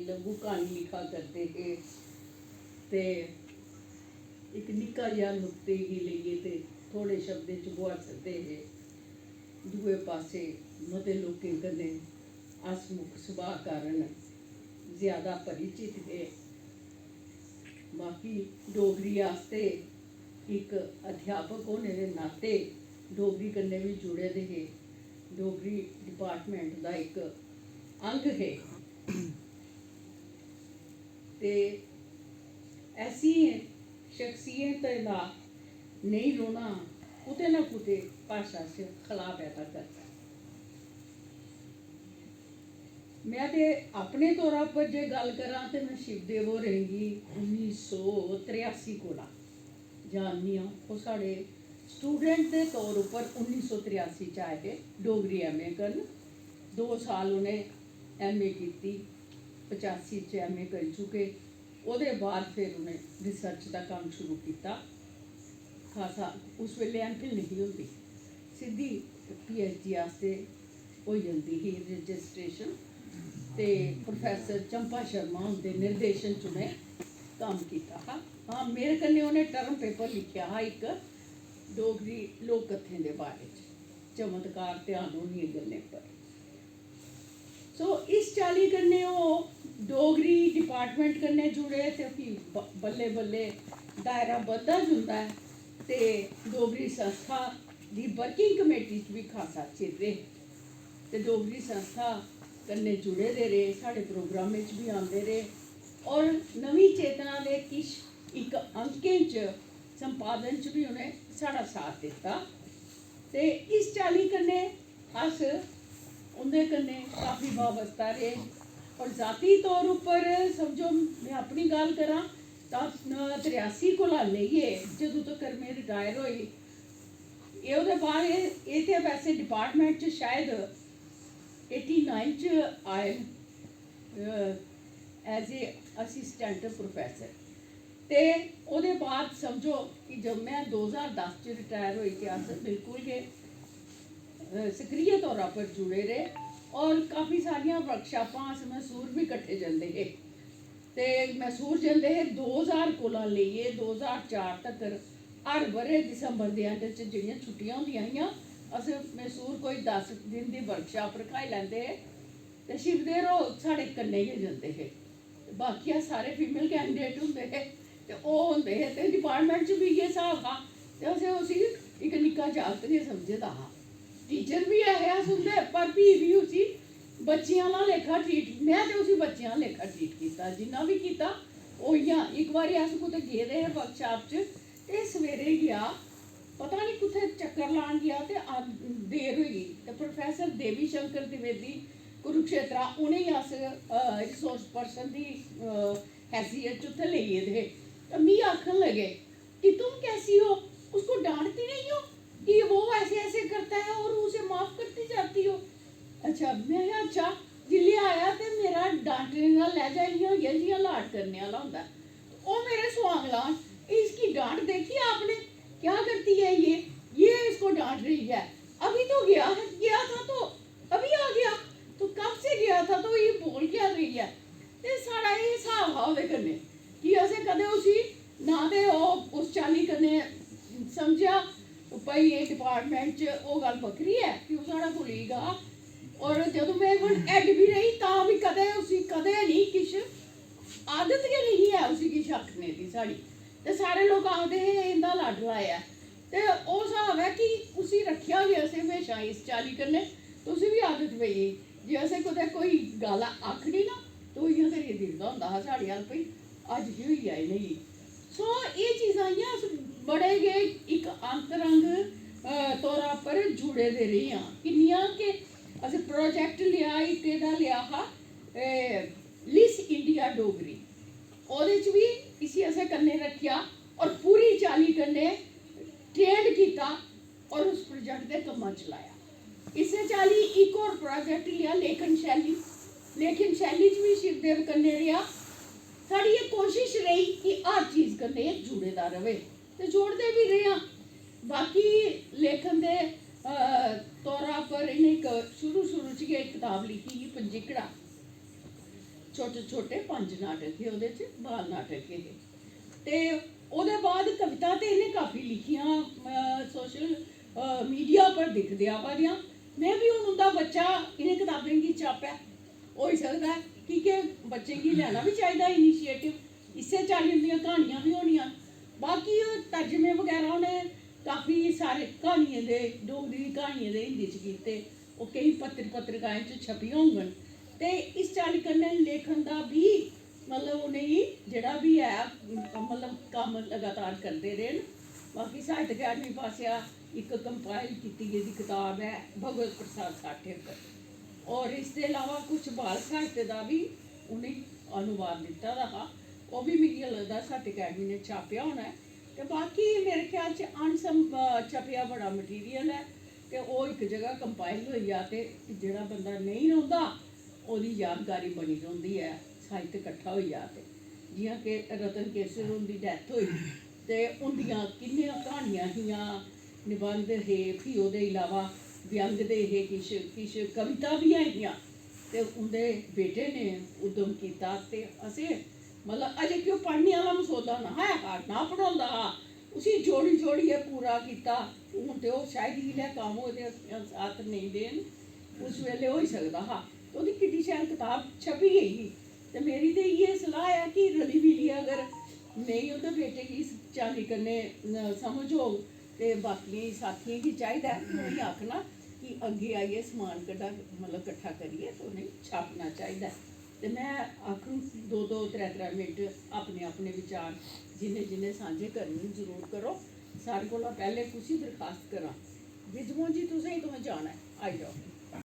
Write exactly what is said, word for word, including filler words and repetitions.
लघु क्हानी लिखा करदे हे ते इक निक्का जेहा नुक्ते गी लेइयै ते थोह्ड़े शब्दें च बुहारी सकदे हे। दूए पासै मते लोकें कन्नै हसमुख सुभाऽ कारण ज्यादा परिचित हे। बाकी डोगरी आस्तै इक अध्यापक होने दे नाते डोगरी कन्नै बी जुड़े दे हे। डोगरी डिपार्टमेंट दा इक अंग हे। ते ऐसी शख्सियतें दा नेईं रौह्ना कुतै ना कुतै भाशा च खलाऽ पैदा करदा ऐ। में ते अपने तौरा पर जे गल्ल करां ते में शिवदेव होरें गी उन्नी सौ त्रेआसी कोला जाननी आं। ओह् साढ़े स्टूडेंट दे तौर उप्पर उन्नी सौ त्रेआसी च आए हे डोगरी एमए करन। दो साल उ'नें एमए कीती, पचासी च एमए करी चुके। ओह्दे बाद फिर उ'नें रिसर्च दा कम्म शुरू कीता। खासा उस बेल्लै एमफिल नेईं ही होंदी, सिद्धी पीएचडी आस्तै होई जंदी ही रजिस्ट्रेशन। ते प्रोफेसर चंपा शर्मा हुंदे निर्देशन च उ'नें कम्म कीता हा। हां, मेरे कन्नै उ'नें टर्म पेपर लिखेआ हा इक डोगरी लोक कत्थें दे बारे च, चमत्कार ध्यान होनियें गल्लें पर। सो इस चाल्ली कन्नै ओह् डोगरी डिपार्टमेंट कन्नै जुड़े ते फ्ही ब-, बल्लें बल्लें दायरा बधदा जंदा ऐ ते डोगरी संस्था दी वर्किंग कमेटी च बी खासा चिर रेह् ते डोगरी संस्था कन्नै जुड़े दे रेह्, साढ़े प्रोग्रामें च बी आंदे रेह् और नमीं चेतना दे किश इक अंकें च संपादन च बी उ'नें साढ़ा साथ दित्ता। ते इस चाल्ली कन्नै अस उं'दे कन्नै काफी बाबस्ता रेह्। और जाती तौर उप्पर समझो, में अपनी गल्ल करां तां त्रेआसी कोला लेइयै जदूं तक्कर में रिटायर होई, एह् ओह्दे बाद एह्, एह् ते वैसे डिपार्टमेंट च शायद एटी नाइन च आए न, as a assistant professor। ते ओह्दे बाद समझो कि जब में दो ज्हार दस च रिटायर होई ते अस बिल्कुल गै, अ, सक्रिय तौरा पर जुड़े रेह् और काफी सारियां वर्कशापां अस मैसूर बी कट्ठे जंदे हे। ते मैसूर जंदे हे दो ज्हार कोला लेइयै दो ज्हार चार तक्कर। हर ब'रे दिसंबर दे एंड च जेह्ड़ियां छुट्टियां होंदियां हियां, अस मैसूर कोई दस दिन दी वर्कशाप रखाई लैंदे हे। ते शिवदेव होर साढ़े कन्नै गै जंदे हे। ते बाकी अस सारे फीमेल कैंडिडेट होंदे हे ते ओह् होंदे हे। ते डिपार्टमेंट च बी इ'यै स्हाब हा। ते असें उसी इक निक्का जागत गै समझे दा हा। टीचर बी ऐ हे अस उं'दे, पर फ्ही बी उसी बच्चें आह्ला लेखा ट्रीट, में ते उसी बच्चें आह्ला लेखा ट्रीट कीता, जिन्ना बी कीता। ओह् इ'यां, इक बारी अस कुतै गेदे हे वर्कशाप च, ते सवेरे गेआ, पता निं कुत्थै चक्कर लान गेआ ते अ-, देर होई गेई। ते प्रोफेसर देवी शंकर द्विवेदी कुरुक्षेत्रा, उ'नेंगी अस, अ, रिसोर्स पर्सन दी, अ, हैसियत च उत्थै लेई गेदे हे। ते मी आखन लगे कि तुम कैसी हो, उसको डांटती नहीं हो कि वो ऐसे ऐसे करता है और उसे माफ करती जाती हो। अच्छा, में आखेआ, अच्छा, जिसलै आया ते मेरा डांटने दा लैजा इ'यां होई गेआ जि'यां लाड करने आह्ला होंदा ऐ। ओह् मेरे सोआंग लान, "इसकी डांट देखी आपने, क्या करती है ये, ये इसको डांट रही है, अभी तो गया है, गया था तो अभी आ गया, तो कब से गया था तो ये बोल क्या रही है?" ते साढ़ा एह् स्हाब हा ओह्दे कन्नै कि असें कदें उसी ना ते ओह् उस चाल्ली कन्नै समझेआ, भाई एह् डिपार्टमेंट च ओह् गल्ल बक्खरी ऐ कि ओह् साढ़ा कोलीग हा। और जदूं में इवन हैड बी रेही तां बी कदें उसी कदें निं किश आदत गै नेईं ऐ उसी किश आखने दी साढ़ी। ते सारे लोक आखदे हे, "एह् इं'दा लाडला ऐ।" ते ओह् स्हाब ऐ कि उसी रक्खेआ गै असें म्हेशां इस चाल्ली कन्नै। ते उसी बी आदत पेई गेई जे असें कुतै कोई गल्ल आखनी ना, ते ओह् इ'यां करियै दिखदा होंदा हा साढ़े अ'ल्ल, "भई, अज्ज केह् होई गेआ इ'नेंगी?" सो, एह् चीजां इ'यां अस बड़े गै इक अंतरंग, अ, तौरा पर जुड़े दे रेह् आं। किन्नियां के असें प्रोजेक्ट लेआ, इक एह्दा लेआ हा, एह्, लिस इंडिया डोगरी। ओह्दे च बी इसी असें कन्नै रक्खेआ और पूरी चाल्ली कन्नै ट्रेंड कीता और उस प्रोजेक्ट दे कम्मा च लाया। इस्सै चाल्ली इक होर प्रोजेक्ट लेआ लेखन शैली। लेखन शैली च बी शिवदेव कन्नै रेहा। साढ़ी एह् कोशिश रेही कि हर चीज कन्नै एह् जुड़े दा र'वै ते जोड़दे बी रेह् आं। बाकी लेखन दे, अ, तौरा पर इ'नें इक शुरू, शुरू च गै इक कताब लिखी ही, पंजीकड़ा। छोटे छोटे पंज नाटक हे ओह्दे च, बाल नाटक हे। ते ओह्दे बाद कविता ते इ'नें काफी लिखियां, सोशल मीडिया पर दिखदे आवा दियां। में बी हून उं'दा बच्चा इ'नें कताबें गी छापै, होई सकदा ऐ, की के बच्चें गी लैना बी चाहिदा इनिशिएटिव। इस्सै चाल्ली उं'दियां क्हानियां बी होनियां। बाकी ओह् तर्जमे बगैरा उ'नें काफी सारे क्हानियें दे, डोगरी दी क्हानियें दे हिंदी च कीते, ओह् केईं पत्र पत्रिकाएं च छपियां होङन। ते इस चाल्ली कन्नै लेखन दा बी, मतलब, उ'नेंगी जेह्ड़ा बी ऐ, मतलब, कम्म लगातार करदे रेह् न। बाकी साहित्य अकैडमी पासेआ इक कंपाइल कीती गेदी कताब ऐ भगवत प्रसाद साठे पर, और इसदे अलावा कुछ बाल साहित्य दा बी उ'नें अनुवाद दित्ता दा हा, ओह् बी मिगी लगदा साहित्य अकैडमी ने छापेआ होना ऐ। ते बाकी मेरे ख्याल च अनसम-, अ, छपेआ बड़ा मटीरियल ऐ, ते ओह् इक जगह कंपाइल होई जा ते जेह्ड़ा बंदा नेईं रौंह्दा, ओह्दी यादगारी बनी रौंह्दी ऐ, साहित्य कट्ठा होई जा ते। जि'यां कि रतन केसर हुंदी डैथ होई, ते उं'दियां किन्नियां क्हानियां हियां, निबंध हे, फ्ही ओह्दे इलावा व्यंग दे हे किश, किश कविता बी ऐ हियां। ते उं'दे बेटे ने उद्यम कीता ते असें, मतलब, अजें कि ओह् पढ़ने आह्ला मसौदा ना हा, ना पढ़ोंदा हा, उसी जोड़ी जोड़ियै पूरा कीता। हून ते ओह् शायद इ'यै कम्म होए दे साथ नेईं देन, उस बेल्लै होई सकदा हा। ते ओह्दी किड्डी शैल कताब छपी गेई ही। ते मेरी ते इ'यै सलाह् ऐ कि रली मिलियै अगर नेईं उं'दे बेटे गी इस चाल्ली कन्नै, अ, समझ होग, ते बाकियें साथियें गी चाहिदा ऐ कि उ'नेंगी आखना कि अग्गें आइयै समान कड्ढा, मतलब, कट्ठा करियै ते उ'नेंगी छापना चाहिदा ऐ। ते में आखङ, दो दो, त्रै त्रै मिंट अपने अपने विचार जिन्ने जिन्ने सांझे करने न, जरूर करो। सारें कोला पैह्लें कुसी दरखास्त करां? विद्वान जी, तुसें, तुसें जाना ऐ, आई जाओ।